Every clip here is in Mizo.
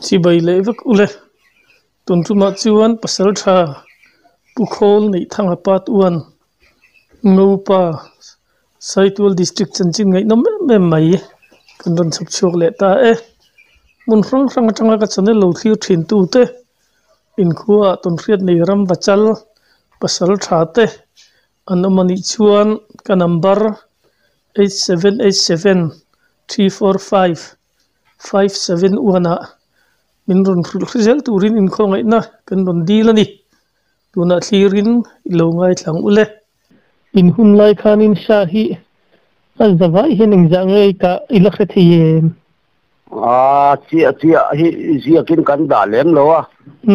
Chibai leh vek ule. Tun tumah chuan Pasaltha Pu Khawl neih thanga part one Ngopa Saitual District chanchin ngaihnawm em em mai kan rawn chhawp chhuak leh ta e. Hmun hrang hrang atanga ka channel lo thlir thin tute inkhuaah tawnhriat nei ram vachal Pasaltha te an awm anih chuan ka number 8787 345 571 ah min rawn hrilh hri zel turin inkhawngaihna kan rawn dil a ni. Tunah thlirin i lo ngaithla ang u le. In hun lai khanin sa hi a za vai hian engzah nge ka i la hre thei em? A chiah chiah hi ziakin kan dah lem lo a,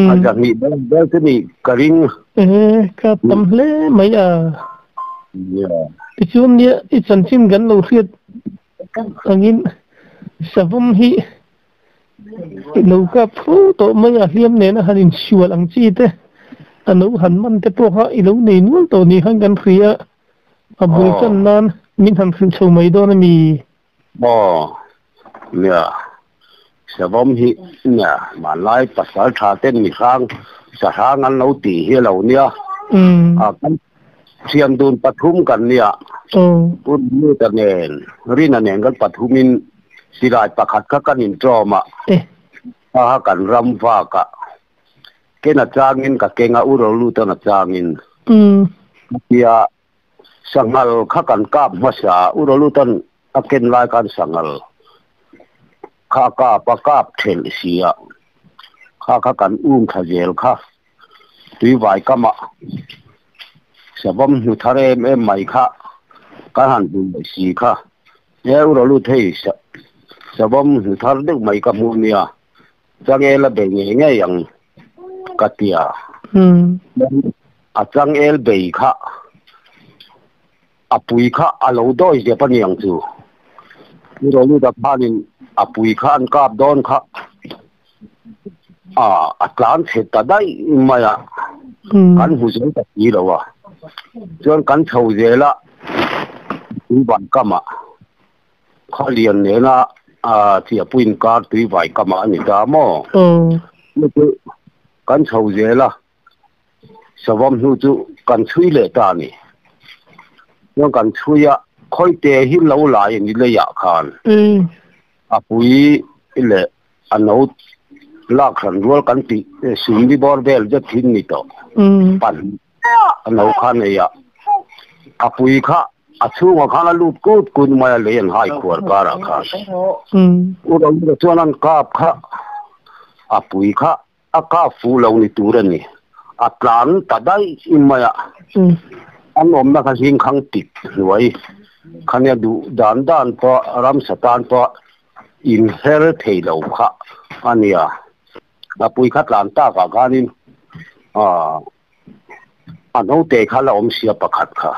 a zahnih ber ber chu nih ka ring. E, ka tam hle mai a. Tichuan nia i chanchin kan lo hriat angin savawm hi i lo kap fo tawh mai a, hliam nena han insual ang chi te, a no han man te pawh kha i lo nei nual tawh ni khan kan hria a, a bul tan nan min han hrilh chho mai dawn a mi? Aw, nia, savawm hi nia, hmanlai pasal tha ten mi hrang, sa hrang an lo tih hi a lo nia. A kan thian dun pathum kan nia. Pu Ruta nen, Rina nen kan pathumin silai pakhat kha kan inṭawm a, a kan ram vak a, ken a changin ka keng a, U Rolutan a changin. Tia Sanghal kha kan kap hmasa, U Rolutan a ken lai khan sanghal kha a kap a, kap thelh si a, kha kha kan um thla zel kha tuivai kamah savawm hnu thar em em mai kha kan han hmu leh si kha, he U Rolut hei savawm hnu thar deuh mai ka hmu nia, changel a bei ngei ngei ang ka ti a. A changel bei kha a pui kha a lo dawi zep a niang chu. U Roluta khanin a pui kha an kap dawn kha a a tlan chhe ta daih mai a, kan hmu zel ta si lo a. Chuan kan chho zel a, tui van kamah kha lian nena chiahpui inkar tui vai kamah a ni ta maw? Chu chu kan chho zel a, savawm hnu chu kan chhui leh ta a ni. Chuan kan chhui a, khawite hi lo lai a ni leiah khan a pui leh a no lak hran rual kan tih sumli bawr vel zet thin ni tawh. Pahnih a no kha nei a, a pui kha a chhungah khan a lut kut kut mai a, lei an hai khuar karah khan. U Rohira chuan an kap kha a pui kha a kap fuh lo ni tur a ni, a tlan ta daih mai a, an awmna kha zing khang tik hnuai kha nia duh dan dan pawh ramsa tan pawh inher thei lo kha a nia. A pui kha tlan takah khanin aah a naute kha la awm sia pakhat kha.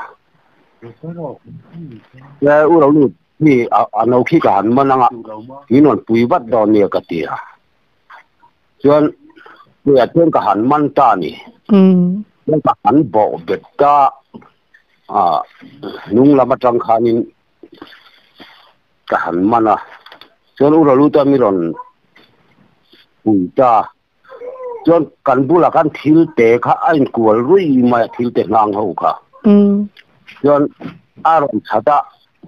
E u lo lut hi a no khi ka han man anga min rawn pui vat dawn nia ka ti a. Chuan puiah chuan ka han man ta a ni. Chuan ka han bawh bet ta a hnung lam atang khanin Ka han man a, chuan U Raluta mi rawn pui ta. Chuan kan bulah khan thil te kha a inkual ruih mai a, thil te hnang ho kha. Chuan a rawn chhat a,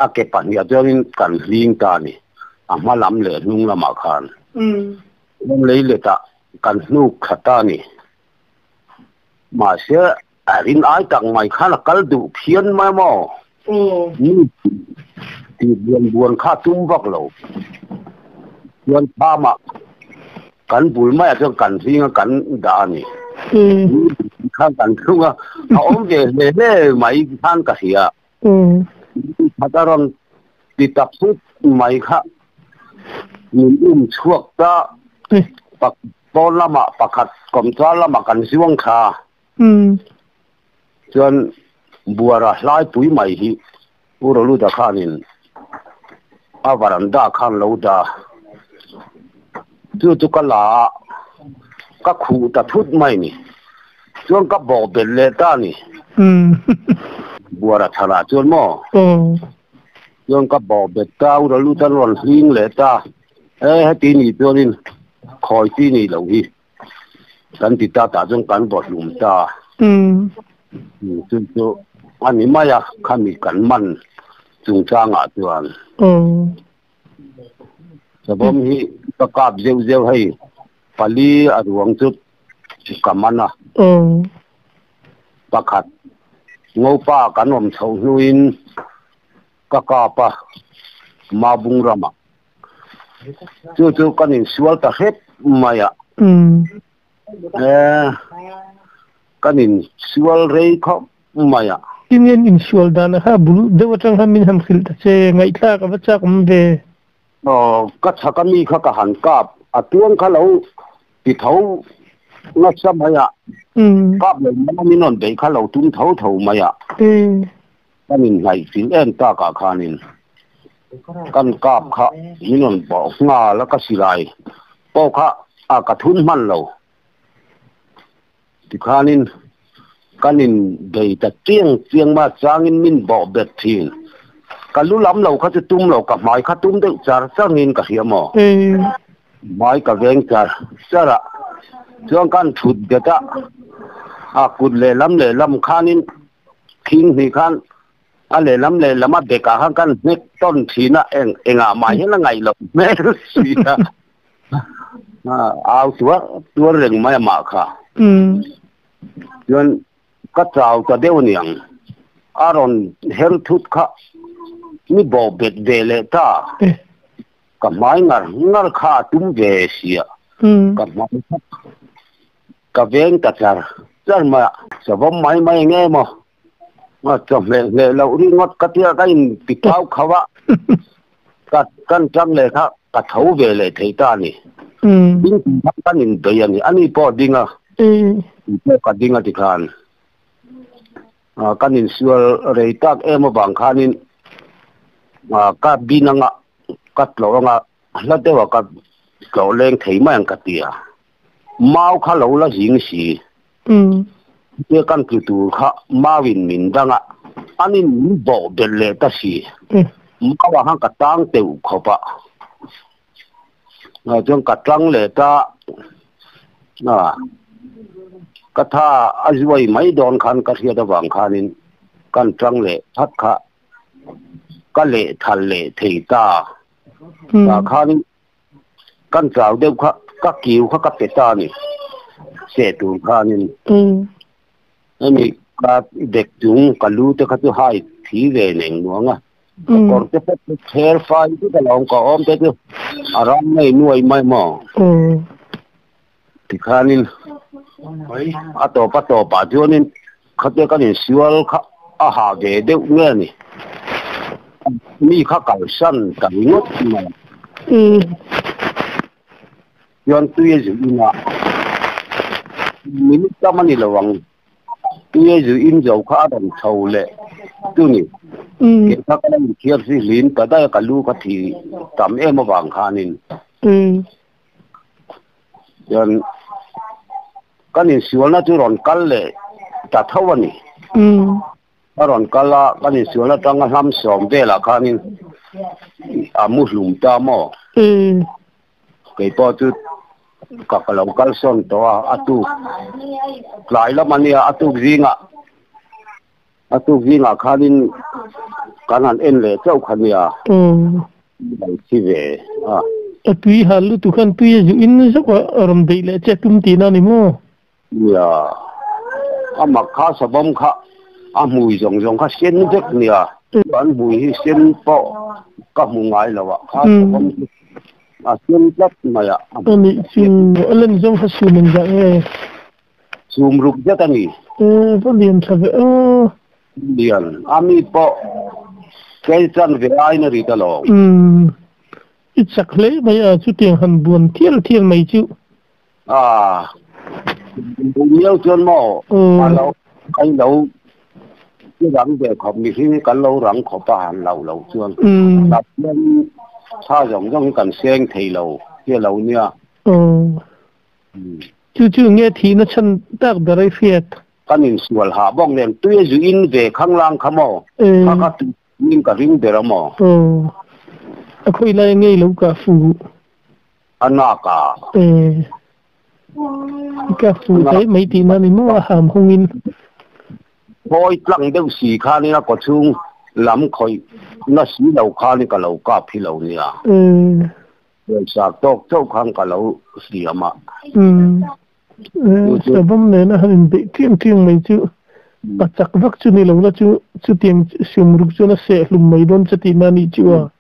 a ke pahniha chuanin kan hling ta a ni, a hma lam leh hnung lamah khan. Chuan lei letah kan hnuk thla ta a ni. Mahse, A rin ai tak mai khan a kal duh phian mai maw? Mi tih buan buan kha tum vak lo. Chuan thamah kan bul maiah chuan kan hling a kan dah a ni. Mi khan kan thlung a, a awm ve hle hle mai khan ka hria. Mi khat a rawn ti tak thut mai kha min um chhuak ta. Pawn lamah pakhat kawmchar lamah kan zuang thla. Chuan buara hlaipui mai hi U Roluta khanin a varanda khan lo dah. Chu chu ka la a, ka khuh ta thut mai ni. Chuan ka bawk bet leh ta ni. Buara chhanah chuan maw? Chuan ka bawk bet ta, U Roluta rawn hling leh ta. E heti ni chuanin. Khawi chi ni lo hi kan ti ta tah chuan kan vaw hlum ta. Chu chu a ni mai a, khami kan man chungchangah chuan. Savawm hi ka kap zeuh zeuh hei pali a ruang chu ka man a. Pakhat ngopa kan awm chhoh hnuin ka kap a, Mabung ramah. Chu chu kan insual ta hrep mai a. Kan insual rei khawp mai a. Tin nge insual dan a kha bul deuh atang khan min han hrilh ta che, ngaihthlak a va chak awm ve. Aw, ka chhak a mi kha ka han kap, a tuang kha lo ti tho nasa mai a. Kap lo mai a, min rawn beih kha lo tum tho tho mai a. Kan inhnaihchilh em takah khanin kan kap kha min rawn bawh nghal a, ka silai pawh kha a ka thun hman lo. Tikhanin kan inbei ta chiang chiang mai a, changin min bawh bet thin. Ka lu lam lo kha chu tum lo, ka hmai kha tum deuh char changin ka hria maw? Hmai ka veng char char a, chuan kan thut bet a, a kut lehlam lehlam khanin Thing hnih khan a lehlam lehlam a bekah khan kan hnek tawn thin a, eng engah mah hian a ngaih loh hmel si a, au tuar tuar reng mai amah kha. Chuan ka chau ta deuh aniang, a rawn her thut kha mi bawh bet ve leh ta, ka hmai ngar ngar kha a tum ve sia, ka hmai kha Ka veng ta char char mai a, savawm mai mai nge maw? Chawhmeh hleh loh ringawt ka tia ka in ti pau kho a, ka kan tang leh kha ka tho ve leh thei ta a ni. Ding tih kha kan in bei a ni, ani pawh a ding a, kei pawh ka ding a ti khan kan insual rei tak em avang khanin ka bin anga ka tlawh anga hla deuha ka tlawh leng thei mai ang ka ti a. Mau kha lo la zing si. Chutia kan tlu tur kha mauin min dang a, anin min bawh belh leh ta si. Mauah khan ka tang teuh khawp a, chuan ka tlang leh ta a, ka tha a zuai mai dawn khan ka hriat avang khanin kan tlang leh phat kha ka lehthal leh thei ta. Tah khanin Kan chau deuh kha ka kiu kha ka pe ta a ni, seh tur khanin. Hemi ka dek chung ka lu te kha chu hai thi ve neng nuang a, ka kawr te pawh chu thler fai vek alawm ka awm te chu a ram ngei nuai mai maw. Tikhanin a tawp a tawpah chuanin khatia kan insual kha a hah ve deuh nge a ni. Mi kha kalsan ta ringawt mai a. Chuan tui a zu in a, minute tam a ni lo ang, tui a zu in zo kha a rawn chho leh chu ni. Kei kha ka la inthiar si hlin ta daih a, ka lu ka thi tam em avang khanin. Chuan kan insualna chu rawn kal leh ta tho a ni. A rawn kal a, kan insualna atanga hlam sawm velah khanin a mu hlum ta maw? Kei pawh chu ka ka lo kal sawn tawh a, a tuk tlai lam a nia, a tuk zingah a tuk zingah khanin kan han en leh chauh kha nia. Lo thi ve a. A tui hal lutuk khan tui a zuh in zawk a rawn beih leh che tum tihna a ni maw? Nia, a mak kha savawm kha a hmui zawng zawng kha sen vek nia. An hmui hi sen pawh ka hmu ngai lo a, kha savawm chu a sen tlat mai a. A nih chu, a len zawng kha sum engzah nge? Sum ruk zet a ni. E, va lian tha ve aw. Lian, a mi pawh kei chan ve aiin a rit alawm. Umm, i chak hle mai a, chutiang han buan thial thial mai chu. A, miau chuan maw a lo ai lo i rang ve khawp mihring hi kan lo rang khawp a han lo lo chuan tah hian tha zawng zawng hi kan seng thei lo hi a lo nia. Chu chu nge thihna chhan tak ber ai hriat. Kan insual hah bawk nen tui a zu in ve khanglang kha maw kha kha tui in ka ring ber a maw. A khawi lai a ngei lo ka fu. A nak a. E. I kap fuh hle mai tihna ni maw a ham hungin. Phawi tlang deuh si khanin a kawchhung lam khawih na si lo khanin ka lo kap hi lo nia. E. Pawisa tawk chauh khan ka lo siam a. Umm. Savawm nena han inbeih ṭiang ṭiang mai chu pa chak vak chu ni lo la chu chutiang sum ruk chuan a seh hlum mai dawn che tihna a nih chu a.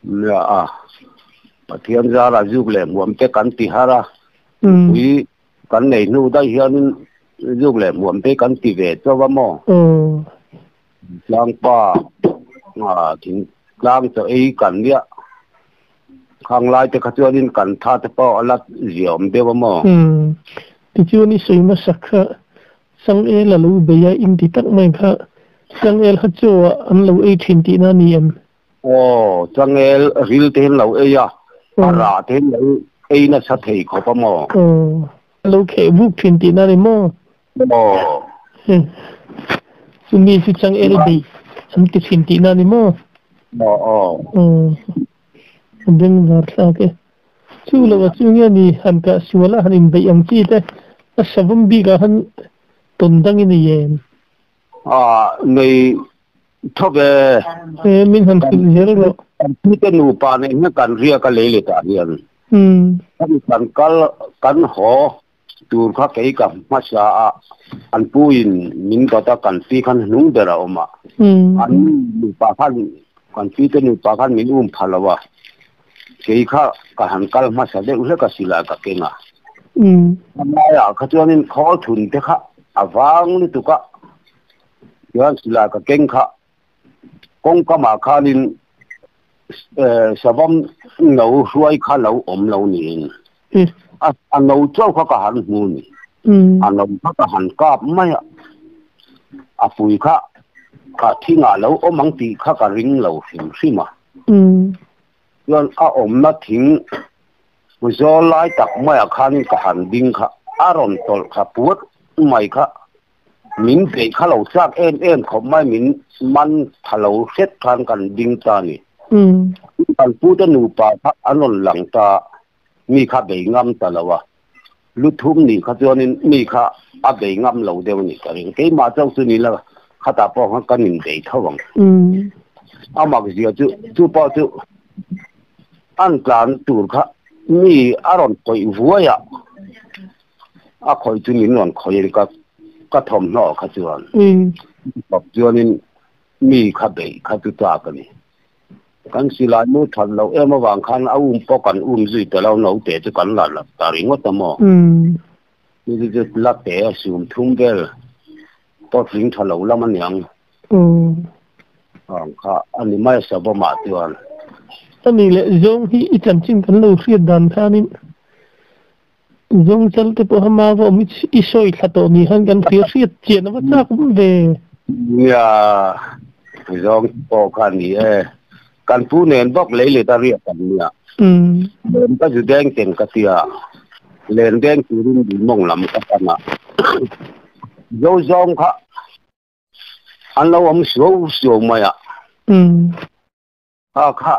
Nia a, Pathian zara zuk leh hmuam te kan ti har a, mipui kan nei hnu daih hianin zuk leh hmuam te kan ti ve chauh a maw? Tlangpa thingtlang chaw ei kan nia, khang lai te kha chuanin kan tha te pawh a la ziaawm deuh a maw? Tichuan i sawi hmasa kha Changel a lo bei a, in ti tak mai kha Changel kha chaw ah an lo ei thin tihna a ni em? Aw, Changel ril te hian lo ei a, a rah te hian lo ei nasa thei khawp a maw? Aw, a lo kheh vuk thin tihna a ni maw? Aw. Chumi chu Changel bei an ti thin tihna a ni maw? Aw, aw. Aw, a bengvar thlak e. Chu lo a chu nge ni han kah sual a han inbeih ang chi te a savawm bik ah han tawn dang i nei em? Ah, nei tho ve. E, min han hrilh zel rawh. Kan pi te nupa nen hian kan riak a lei letah hian. Kan kan kal kan haw tur kha kei ka hmasa a, an pu in min dawt a, kan pi khan hnung ber a awm a. An nupa khan kan pi te nupa khan min um pha lo a, Kei kha ka han kal hmasa deuh hlek a silai ka keng a. A laiah kha chuanin khawl thun te kha a vang lutuk a, chuan silai ka keng kha kawngkamah khanin savam no hruai kha lo awm lo niin a no chauh kha ka han hmu ni. A no kha ka han kap mai a, a pui kha ka thingah lo awm ang tih kha ka ring lo hrim hrim a. Chuan a awmna thing zawl lai tak maiah khanin ka han ding kha a rawn tawlh kha puat mai kha min beih kha lo chak em em khawp mai min man tha lo hret khan kan ding ta ni. Kan pute nupa kha an rawn lang ta mi kha bei ngam ta lo a, lu thum nih kha chuanin mi kha a bei ngam lo deuh a nih ka ring. Keimah chauh chu ni la khatah pawh khan kan inbei tho ang. A mak zia chu chu pawh chu an tlan tur kha mi a rawn khawih vuai a, a khawih chu min rawn khawih a ni ka ka thawmhnaw kha chuan. Chuanin mi kha beih kha chu chak a ni. Kan silai mu that loh em avang khan a um pawh kan um zui ta lo, naute chu kan la la ta ringawt a maw? Chu chu chu la te a sum thum vel pawh tling tha lo lam a niang. Ang kha a ni mai a savawmah chuan. A nih leh zawng hi i chanchin kan lo hriat dan khanin zawng chal te pawh ha mau va awm i sawi thla tawh ni khan kan hria hriat chian a va chak awm ve. Nia, zawng pawh kha ni e. Kan pu nen bawk lei let a riak kan nia. Len ka zu deng teng ka tia. Len deng turin dul mawng lam ka pan a. Zo zawng kha an lo awm suau suau mai a. A kha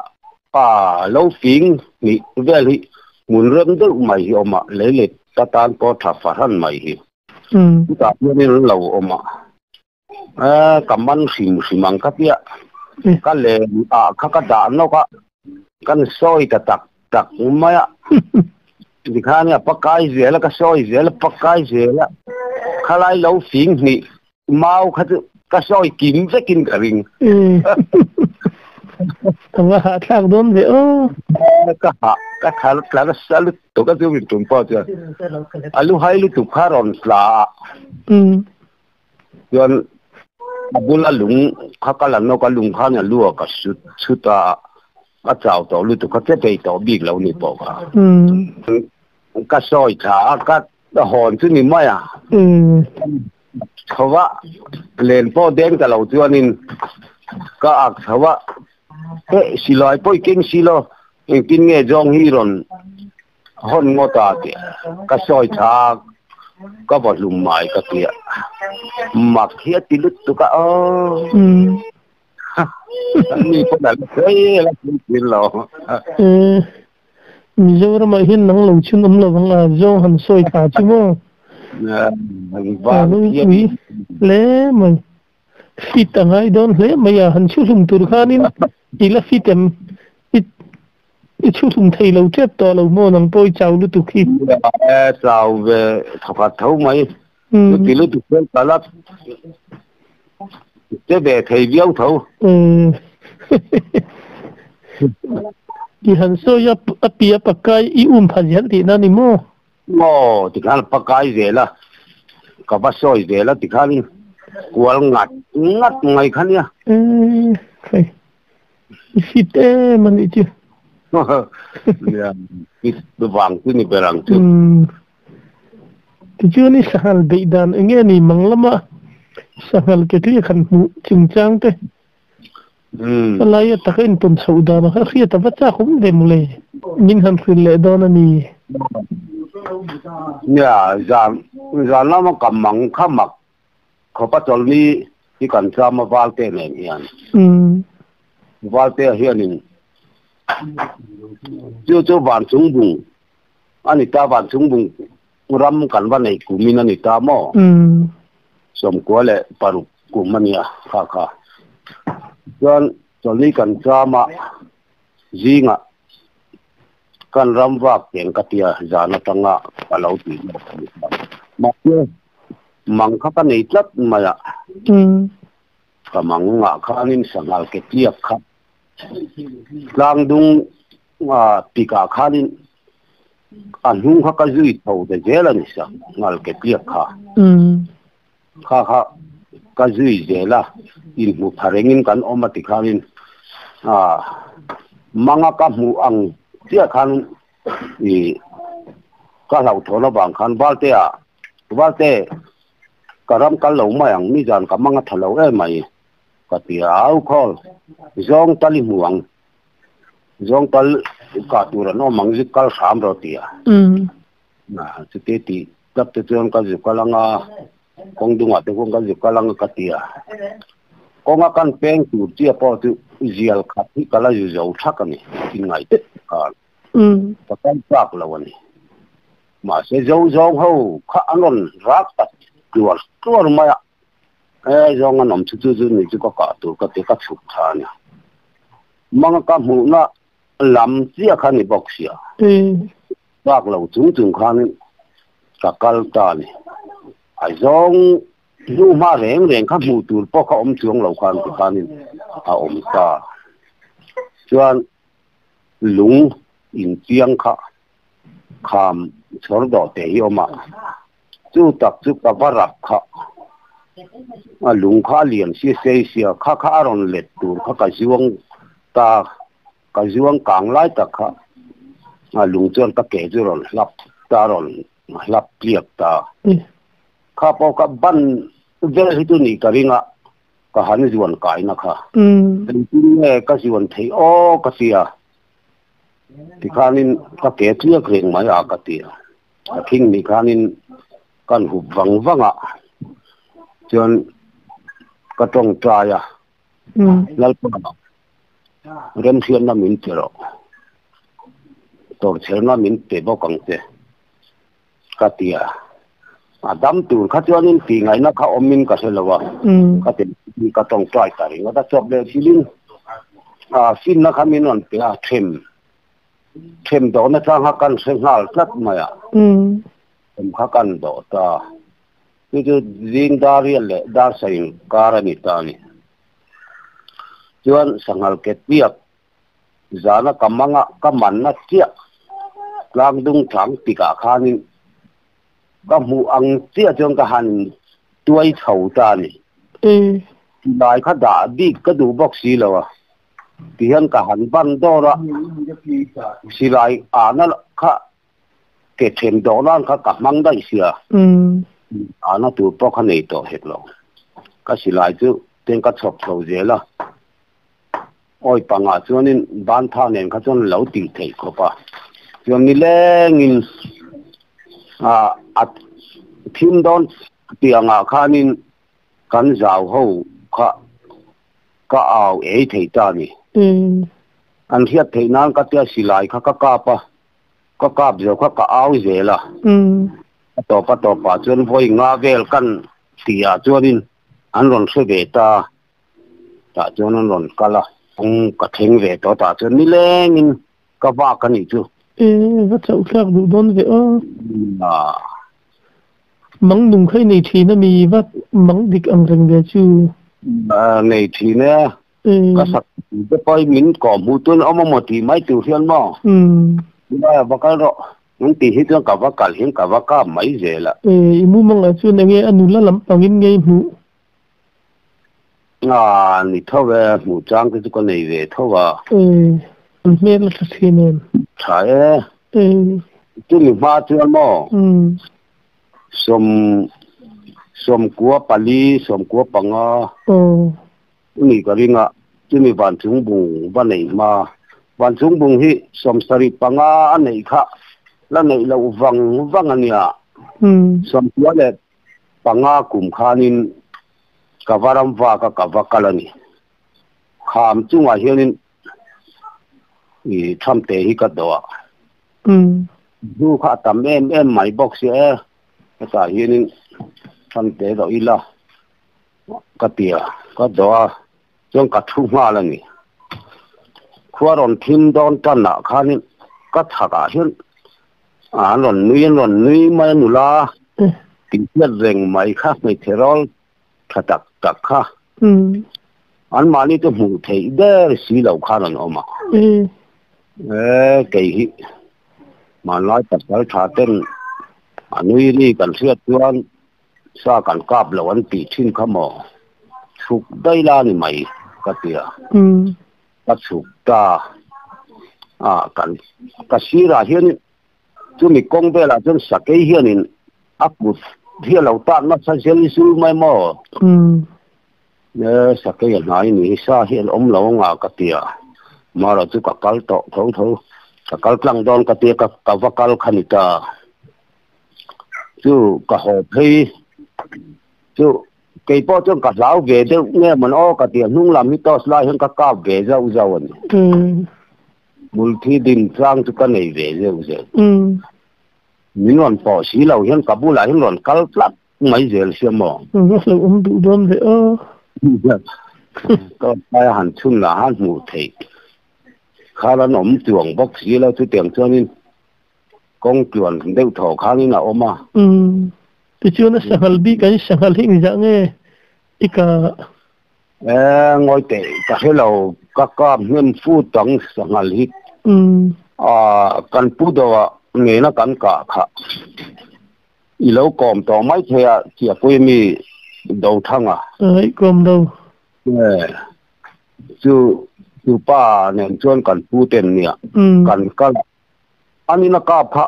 pa lo fing hnih vel hi hmun rem deuh mai hi awm a, lei let ka tan pawh tha fahran mai hi. Chutah hianin an lo awm a, ka man hrim hrim ang ka tia, ka len ah kha ka dah nawk a, kan sawi ta tak tak mai a. Tikhan a pakai zel a, ka sawi zel a, pakai zel a, khalai lo fing hnih Mau kha chu ka sawi kim vekin ka ring. Ka va hahthlak dawn ve aw. Ka hah, ka thal tla nasa lutuk a chu min tum pawh chuan a lu hai lutuk kha rawn tla a. Chuan a bula lung kha ka la nawk a, lung khan a lu ah ka sut chhut a, a chau tawh lutuk kha che thei tawh bik lo ni pawh kha. Ka sawi tha a, ka hawn chu ni mai a. Chho a, len pawh deng ta lo chuanin ka ak chho a, eh silai pawh i keng si lo, engtin nge zawng hi rawn hawn ngawt a tih ka sawi tha a, ka vaw hlum mai ka ti a, mak hi a ti lutuk a aw. Mi pawh a la sawi a la sawi thin lo. Mizoramah hian nang lo chhun awm lo ang a, zawng han sawi thla chu maw? A ropui hle mai. Fit a ngai dawn hle mai a, han chhu hlum tur khanin i la fit em? I i chhu hlum thei lo tep tawh lo maw nang pawh i chau lutuk hi? Chau ve thawkhat tho mai. Chuti lutuk chuan ka la che ve thei viau tho. I han sawi a, a pi a pakai i um pha zel tihna a ni maw? Aw, tikhan pakai zel a, ka va sawi zel a tikhan kual ngat ngat mai kha nia. Eee, khai, i fit em a nih chu. Nia, fit vang chu ni ber ang chu. Tichuan i sanghal beih dan eng nge ni mang lama sanghal ketliak han hmuh chungchang te ka lai a taka intawn chhoh dan a kha hriat a va chak awm ve mawle. Min han hrilh leh dawn a ni. Nia, zan zan lama ka mang kha mak khawp a chawlhni hi kan cham a Valte nen hian. Valtea hianin chu chu Vanchung bung A ni ta Vanchungbung ram kan va nei kumin a ni ta maw? 96 kum a nia kha kha. Chuan chawlhni kan cham a, zingah kan ram vak teng ka tia zan atanga ka lo tih lawk a ni ta. Mahse mang kha ka nei tlat mai a, ka mang ngah khanin sanghal ke tliak kha tlangdung Tikah khanin a hnung kha ka zui tho ta zel a ni sa, ngal ke tliak kha. Kha kha ka zui zel a, inhmu pha rengin kan awm a ti khanin manga ka hmuh ang chiah khan i ka hlauhthawn avang khan Valtea, Valte, ka ram kal lo mai ang, nizan ka manga tha lo em mai, ka ti a, au khawl, zawng tal i hmu ang. Zawng kal kah tur an awm ang zuk kal hram rawh tih a. Chuti tih tlat te chuan ka zuk kal anga kawng dungah te khuan ka zuk kal anga ka ti a. Kawnga kan peng tur chiah pawh chu zial khat hi ka la zu zo thak a ni inngaih khan ka kal chak lo a ni. Mahse zo zawng ho kha an rawn rak ta tluar tluar mai a. He zawng an awm chu chu chu ni chu ka kah tur ka ti ka chhuk tha a ni. Manga ka hmuhna lam chiah kha ni bawk sia. Bak lo chung chung khan ka kal ta a ni. A zawng hnu hma reng reng kha hmuh tur pawh kha awm chuang lo khan ti khanin a awm ta. Chuan lung inchiang kha kham chhawr dawh teh hi awm a, chu tak chu ka va rap kha a lung kha a lian sia sei sia kha kha a rawn let tur kha ka zuang ta ka zuang kang lai tak kha a lung chuan ka ke chu rawn hlap ta rawn hlap tliak ta kha pawh ka ban vel hi chu nih ka ring a ka han zuan kaina kha engtin nge ka zuan theih aw ka tia. Tikhanin ka ke tliak reng mai a ka ti a, ka thing nih khanin kan hup vang vang a, chuan ka tawngtai a, Lalpa remhriatna min pe rawh, tawrhchhelna min pe bawk ang che ka ti a, a dam tur kha chuanin tihngaihna kha awmin ka hre lo a, ka ti ka tawngtai ta ringawt a, chawp leh thilin finna kha min rawn pe a, them them dawhna chang kha kan hre nghal tlat mai a, them kha kan dawh ta, chu chu zing dar riat leh dar sain kar a ni ta a ni. Chuan sanghal ke tliak Zana ka manga ka manna chiah tlang dung thlang tikah khanin ka hmuh ang chiah chuan ka han tuai chho ta a ni. Silai kha dah bik ka duh bawk si lo a, tihian ka han ban dawr a, silai ahna kha ke then dawh nan kha ka hmang daih sia, ahna tur pawh kha nei tawh hek lo. Ka silai chu tihian ka chhawp chho zel a. Awi pangah chuanin bantha nen kha chuan lo tih theih khawp a, chuan nilengin a thim dawn tiangah khanin kan zau ho kha ka au ei thei ta a ni. An hriat theih nan ka tia silai kha ka kap a. Ka kap zo kha ka au zel a. A tawp a tawpah chuan vawi nga vel kan tihah chuanin an rawn hre ve ta. Tah chuan an rawn kal a. Kawng ka thleng ve tawh tah chuan nilengin ka vak a nih chu. E, va chauh thlak duh dawn ve aw. Mang nung kha i nei thin a mi va mang dik ang reng ve chu. Nei thin e. Ka sak te pawhin min kawh hmuh tun awm amaw tih mai tur hian maw? Tunlaiah va kal rawh. Min tih hi chuan ka va kal hian ka va kap mai zel a. I mumangah chuan enge a nula lampangin ngei hmuh? A ni tho e, hmuh chang te chu ka nei ve tho a. An hmel a tha thin em? Tha e. Chumi hma chuan maw? Sawm sawmkua pali, sawmkua panga. Chumi ka ring a, chumi vanchung bung va neih hma. Vanchung bung hi 75 a neih kha la neih loh vang vang a nia. 95 kum khanin ka va ram vak a, ka va kal a ni. Kham chungah hianin i thamte hi ka dawh a. Hnu kha a tam em em mai bawk si e. Hetah hianin thamte dawh ila. Ka ti a, ka dawh a, chuan ka thu nghal a ni. Khua rawn thim dawn tanah khanin ka chhakah hian an rawn nui an rawn nui mai a nula tih hriat reng mai kha hmeichhe rawl tha tak tak kha anmahni chu hmuh theih ber si loh khan an awm a. E kei hi hmanlai pasal tha ten a nui ri kan hriat chuan Sa kan kap lo an tih thin kha maw? Chhuk daih la ni mai ka ti a. Ka chhuk ta a, kan ka sirah hian chumi kawng velah chuan sakei hianin a kut hi a lo tan nasa zel zul mai maw? E, sakei a hnai ni hi sa hi an awm lo anga ka ti a. Mara chu ka kal tawh tho tho, ka kal tlang dawn ka ti a, ka va kal kha ni ta. Chu ka haw phei chu kei pawh chuan ka hlau ve deuh nge mawn aw ka ti a, hnung lam hi toss lai hian ka kap ve zauh zauh a ni. Hmulthi din chang chu ka nei ve zeuh zeuh. Min rawn pawh si lo hian ka bulah hian rawn kal tlat mai zel sia maw. Va hlauhawm duh dawn ve aw. Ka paia han chhun lah han hmuh theih khan an awm chuang bawk si lo chutiang chuanin Kawng tluan deuh thaw khanin a awm a. Umm. Tichuan a sanghal bik an sanghal hi engzah nge i ka. E, ngawi teh, ka hre lo, ka kap hnem fu tang sanghal hi. Umm. Ah, kan pu deuh ah nena kan kah kha i lo kawm tawh mai thei a, Chiapui mi Dothanga. Ngaih kawm lo. E, chu chu pa nen chuan kan pu ten nia kan kal a. An in a kap kha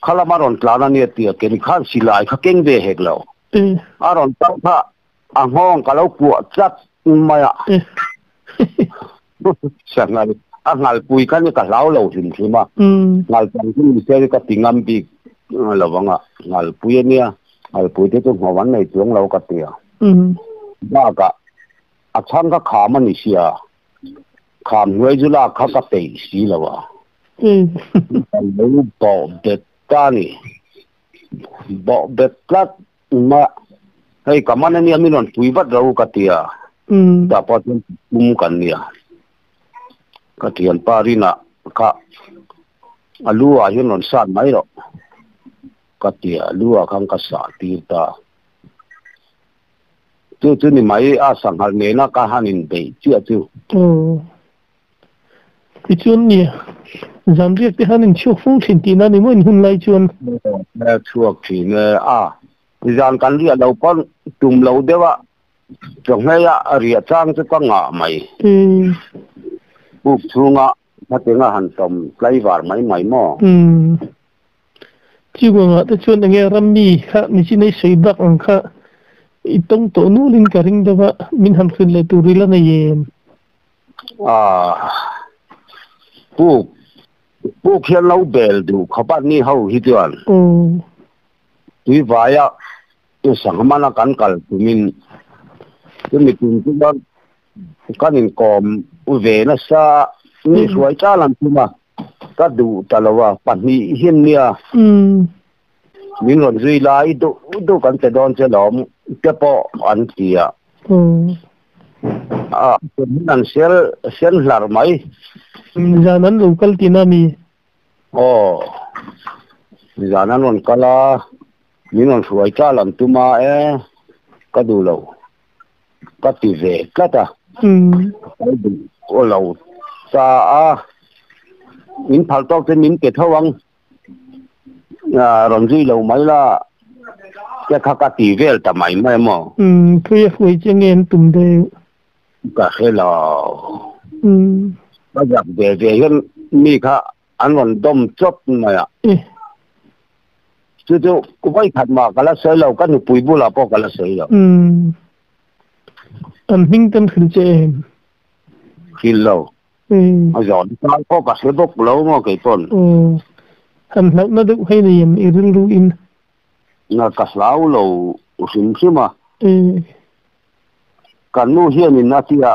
kha lama rawn tlan a nia tia keni khan silai kha keng ve hek lo. A rawn kal kha a nghawng ka lo kuah tlat mai a. Sanghal a nghalpui kha ni ka hlau lo hlim hlim a. Nghalpang chu ni se ka ti ngam bik lo vang a. Nghalpui a nia, nghalpui te chu ngho an nei chuang lo ka ti a. Bakah a chhang kha kham a ni sia. Kham hnuai chu lak kha ka peih si lo a. Ka lo bawh bet ta ni. Bawh bet tlat ma hei ka man ania min rawn pui vat ro ka ti a. Tah pawh chuan pum kan nia. Ka thianpa rinah kha a lu ah hian rawn sat mai rawh ka ti a, lu ah khan ka sah tir ta. Chu chu ni mai a sanghal nena ka han inbeih chiah chu. Aw. Tichuan nia, zan riak te han inchhuak fo thin tihna ni maw in hun lai chuan? Aw, chhuak thin e. A, zan kan riah lo pawn tum lo deuh a, chawhmei a riah chang chu ka ngah mai. Puk chhunga hmatenga han tawm tlaivar mai mai maw? Umm. Chibuangah te chuan enge rammi kha nichin ei sawi bak ang kha i tawng tawh nulin ka ring deuh a, min han hrilh leh tur ila nei em? Ah, puk, puk hian lo bel duh khawp a ni ho hi chuan. Tui vaia sanghamana kan kal tumin chumi tum chuan kan inkawm ve nasa, mi hruai chal an tum a. Ka duh ta lo a, pahnih hian nia. Min rawn zui lai duh duh kan pe dawn che lawm te pawh an ti a. A min an sel sen hlar mai. Zan an lo kal tina mi? Aw, zan an rawn kal a, min rawn hruai ta lam tum a e, ka duh lo. Ka ti ve tlat a. Ka duh lo ta a, min phal tawk chu min pe tho ang. Rawn zui lo mai la, te kha ka ti vel ta mai mai maw? Khawi a hruai che nge an tum deuh? Ka hre lo. Ka zak ve ve hian mi kha an rawn dawm chawp mai a. Chu chu vawi khat mah ka la sawi lo, ka nupui bulah pawh ka la sawi lo. An hming ten hrilh che em? Hrilh lo. A zawn tan pawh ka hre bawk lo maw kei pawn. Han hlauhna deuh hei nei em i rilru in? Na ka hlau lo hrim hrim a. Kan nu hianin a tia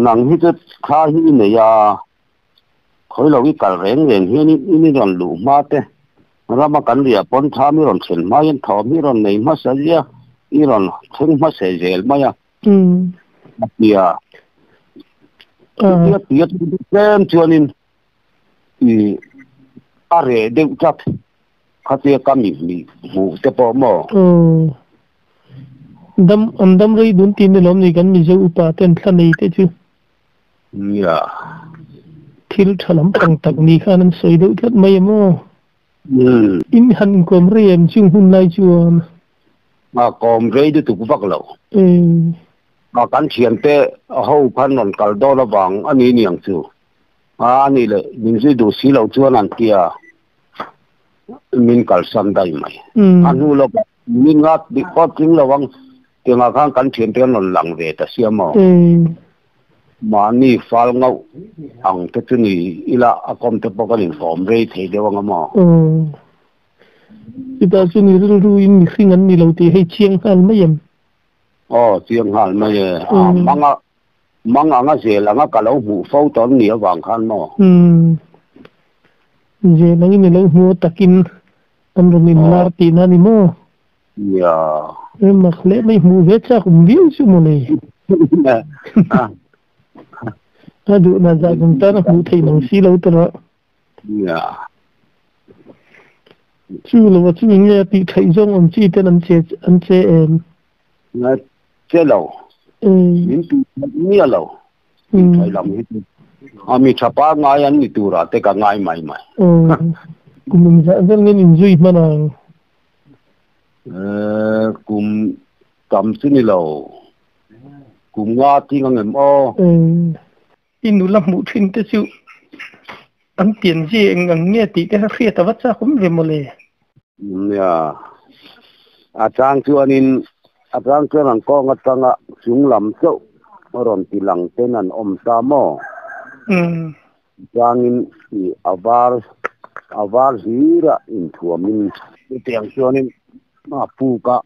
nang hi chu thla hi i nei a, khawi lo i kal reng reng hian in i rawn luh hma te, rama kan riah pawn thla mi rawn thlen hma hian thawm hi rawn nei hmasa zia, i rawn thleng hmasa zel mai a. A tia. Chutia tia tlem chuanin i a reh deuh tlat. Khatia ka mi hnih hmuh te pawh maw? Dam an dam rei dun tih ni lawm ni kan Mizo upa ten thla nei te chu. Nia. Thil tha lampang tak ni khan an sawi deuh tlat mai em aw? In han inkawm rei em chung hun lai chuan? A kawm rei lutuk vak lo. A kan thiante ho khan rawn kal dawn avang a ni niang chu. A ni leh min zui duh si lo chuan an tia min kalsan daih mai. A hnu lawkah min ngat bik pawh tling lo ang tiangah khan kan thiante an rawn lang ve ta sia maw. Mahni fal ngauh ang te chu ni ila a kawm te pawh kan inkawm rei thei deuh anga maw. Chutah chu ni rilru in mihring an ni lo tih hei chiang nghal mai em? Aw, chiang nghal mai e. A manga mang anga zel anga ka lo hmuh fo tawn ni avang khan maw? Umm. Zel angin i lo hmu takin an rawn inlar tihna a ni maw? Nia. E mak hle mai hmuh ve chak awm viau chu maw le. A duhna zah zawng tan a hmuh theih nang si lo tawh. Nia. Chu lo a chu nge a tih theih zawng awm chi ten an che an che em? Nga che lo. Min tih theih miah lo. Tih theih lam hi chu. A mi tha pa ngai an ni turah te ka ngai mai mai. Kum engzah vel nge in zui hman ang? Kum tam chu ni lo. Kum nga ting ang em aw? I nula hmuh thin te chu an pianzia eng ang nge tih te kha hriat a va chak awm ve mawle. Nia, a chang chuanin a chang chuan an kawng atanga chung lam chauh rawn ti lang ten an awm ta maw? Changin i a var a var hlir a inthuamin. Chutiang chuanin a puk a.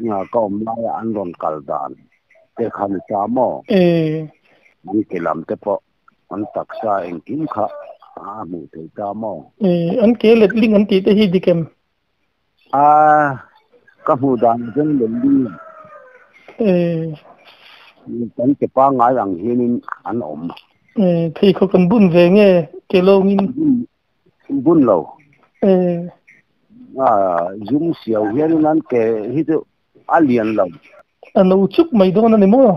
Nga ka awm laia an rawn kal dan te kha ni ta maw? An ke lam te pawh an taksa engkim kha a hmuh theih ta maw? An ke let ling an tih te hi dik em? A, ka hmuh dan ah chuan let ling lo. Kan ke pangngai ang hianin an awm. Pheikhawk an bun ve nge ke lawngin? Bun lo. A zum siau hianin an ke hi chu a lian lo. A no chuk mai dawn a ni maw?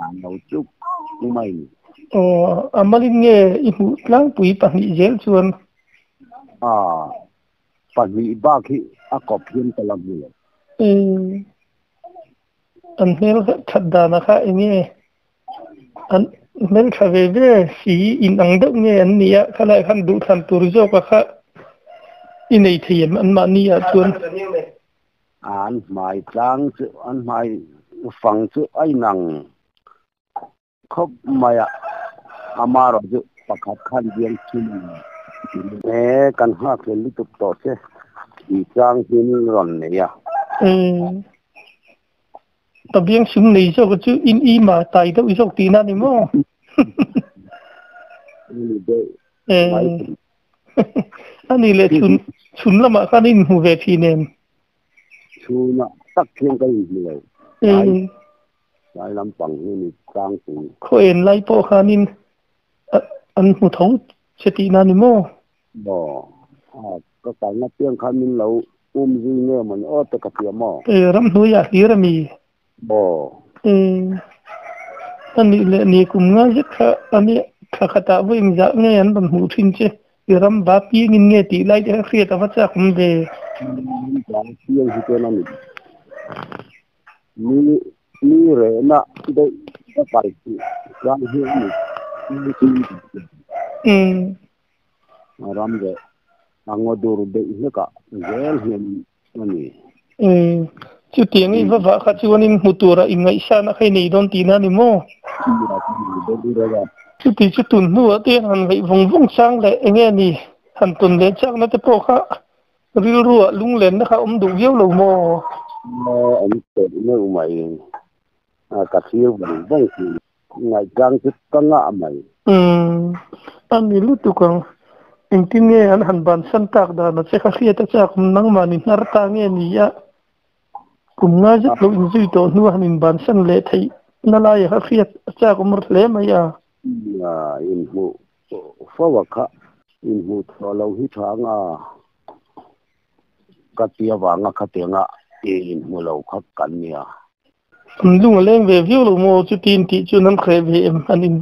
A no chuk mai. Aw, a malin nge i hmuh tlangpui pahnih zel chuan? A, pahnih bak hi a kawp hian ka la hmu lo. An hmel that danah kha eng nge? An hmeltha ve ve si in ang deuh nge an nia khalai khan duhthlan tur zawk a kha i nei thei em an mahni ah chuan. An hmai tlang chu an hmai fang chu a inang khawp mai a, amarawh chu pakhat khan biang chhum e kan nghak hlel lutuk tawh che tih chang hian rawn nei a. Ka biang sum nei zawk chu in i ma tai deuh zawk tihna a ni maw? Ani deuh. Ngai Ani leh chhun chhun lamah khan a inhmu ve thin em? Chhunah tak hian ka inhmu lo. Tlai tlai lampang hi ni tlangpui. Khaw en lai pawh khanin an hmu tho che tihna ni maw? Aw, ka kalna piang khan min lo um zui nge mawni aw te ka tia maw? Ramhnuaiah hlir a mi? Aw. A nih leh ni kum nga zet kha a nia thla khatah vawi engzah nge an rawn hmuh thin che? I ram va piangin nge tih lai te kha hriat a va chak awm ve. Ram va piang hi chuan a ni. Ni ni rehna deuh ka kal tih tlang hi a ni. Ram reh a ngaw dur deuh hlekah zel hian a ni. Umm, chutiang i va vah kha chuanin hmu tura i ngaihsana kha i nei dawn tihna a ni maw? Chuti chu tun hnuah te han ngaih vawng vawng chang leh eng nge ni han tawn leh chakna te pawh kha rilruah lunglenna kha a awm duh viau lo maw? Awm tawh meuh mai, ka thlir vawng vawng thin. Ngaihchang chu ka ngah mai. Umm, a ni lutuk ang. Engtin nge an han bansan tak dan a che kha hriat a chak awm nangmah ni hnar ta nge ni a? Kum nga zet lo inzui tawh hnu a han inbansan leh theih na lai a kha hriat a chak awm hle mai a. Inhmuh fo a kha inhmuh thaw lo hi tha anga ka ti avanga khatianga inhmu lo kha kan nia. An lung a leng ve viau lo maw? Chuti in tih chuan an hreh ve em? An in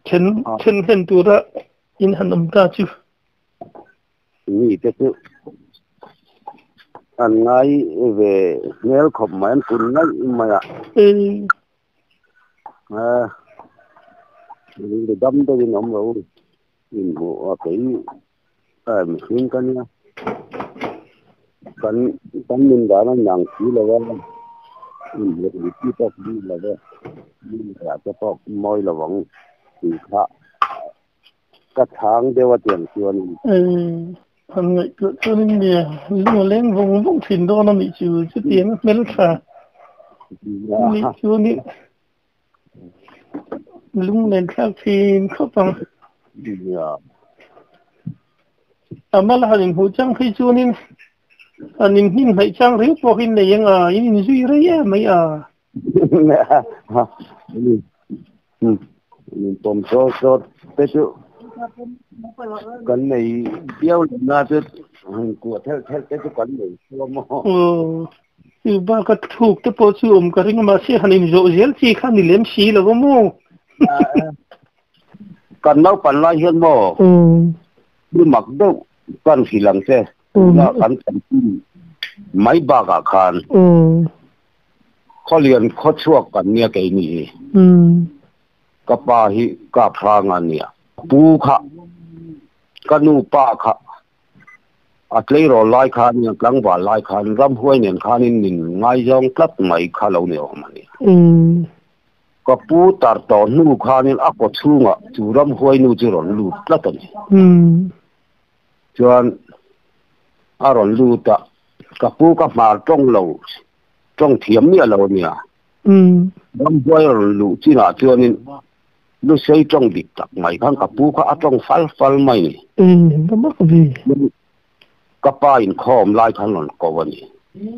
then then hlen tura in han awm ta chu. Mi te chu an ngai ve hmel khawp mai, an kun ngaih mai a. Dam deuhin awm lo inhmuh a kei mihring ka nia. Kan kan nun dan a inang si lo a, inhmuh ang chi pawh ka ni lo va, mi ah te pawh mawi lo ang tih kha ka chhang deuh a tiang chuanin. Han ngaihtuah chuanin nia lung a leng vawng vawng thin dawn a nih chu, chutiang a hmeltha nih chuanin Lunglen thlak thin khawp ang. A mal han inhmuh chang phei chuanin han inhnim hnaih chang riau pawh hi nei ang a, in inzui rei em mai a. Pawm sawt sawt te chu kan nei viau lo na chu kuah thelh thelh te chu kan nei hlawm a. Chu baka thuk te pawh chu awm ka ring a, mahse han inzawh zel chi kha ni lem si lo a maw? Kan naupan lai hian maw thil mak deuh kan hrilh ang che, tuna kan chanchin mai bakah khan Khawlian khawchhuak kan nia keini hi. Ka pa hi kap hrang a nia. Pu kha, ka nu pa kha A tleirawl lai khan, tlangval lai khan ramhuai nen khanin min ngaizawng tlat mai kha lo ni awm a ni. Ka pu tar tawh hnu khanin a kaw chhungah chu ramhuai nu chu rawn lut tlat a ni. Chuan a rawn lut a, ka pu ka hmar tawng lo, tawng thiam miah lo a nia. Ramhuai rawn luh chinah chuanin Lusei tawng dik tak mai khan ka pu kha a tawng fal fal mai ni. Eng va mak ve. Ka pa inkhawm lai khan rawn ko a ni,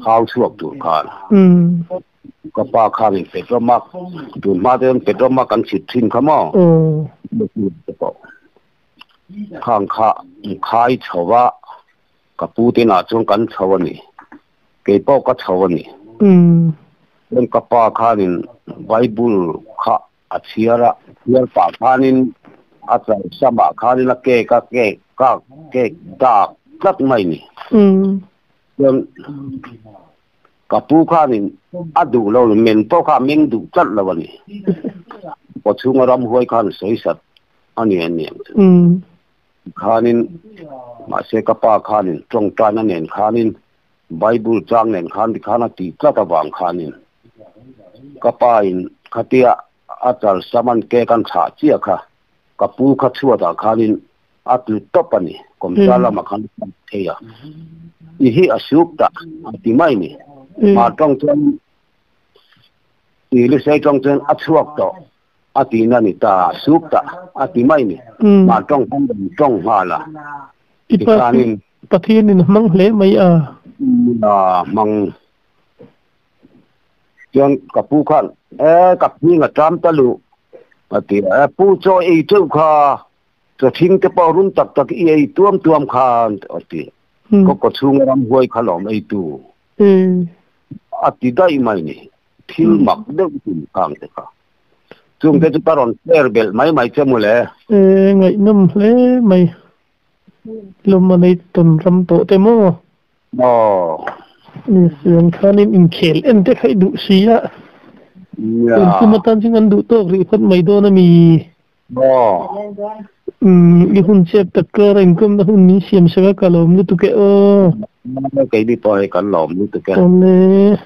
hau chhuak tur khan. Ka pa khanin Petromak, tun hma te chuan Petromak an chhit thin kha maw? Khang kha khai chho a, ka pu te inah chuan kan chho a ni. Kei pawh ka chho a ni. Chuan ka pa khanin Bible kha A chhiar a chhiar pah khanin a chal samah khanin a cake a cake kak cake dak tlat mai ni. Chuan ka pu khanin a duh lo men pawh kha a meng duh tlat lo a ni. Kaw chhunga ramhuai khan sawi sat a ni a niang chu. Khanin mahse ka pa khanin tawngtaina nen khanin Bible chang nen khan tikhan a tih tlat avang khanin ka pa in khatia a chal saman cake an chhah chiah kha ka pu kha chhuatah khanin a tlu tawp a ni, kawmcha lamah khan a tlu thei a, i hi a suk ta a ti mai ni. Hmar tawng chuan i lusei tawng chuan a chhuak tawh. A tihna ni ta, sup ta a ti mai ni. Mah tawng khan rawn tawng nghal a. I pa chu Pathianin a hmang hle mai a. A hmang. Chuan ka pu khan, E, ka hming a ṭam ta luh, a ti a. E, pu chaw ei teuh kha, chaw thing te pawh rum tak tak i ei tuam tuam khan, a ti. Ka kaw chhunga ramhuai kha lawm eitu. A ti daih mai ni. Thil mak deuh tin khang te kha. Chung te chu ka rawn share belh mai mai che mawle. E, ngaihnawm hle mai. Lawm a nei tawn ram tawh te maw? Aw. Siam khanin inkhel en te kha i duh si a. Nia. Tun tum atan chuan kan duh tawk rih phawt mai dawn a mi. Aw. Umm i hun chep tak kar a inkawmna hun min siam sak a ka lawm lutuk e aw. Keini pawh hei kan lawm lutuk e. Awle.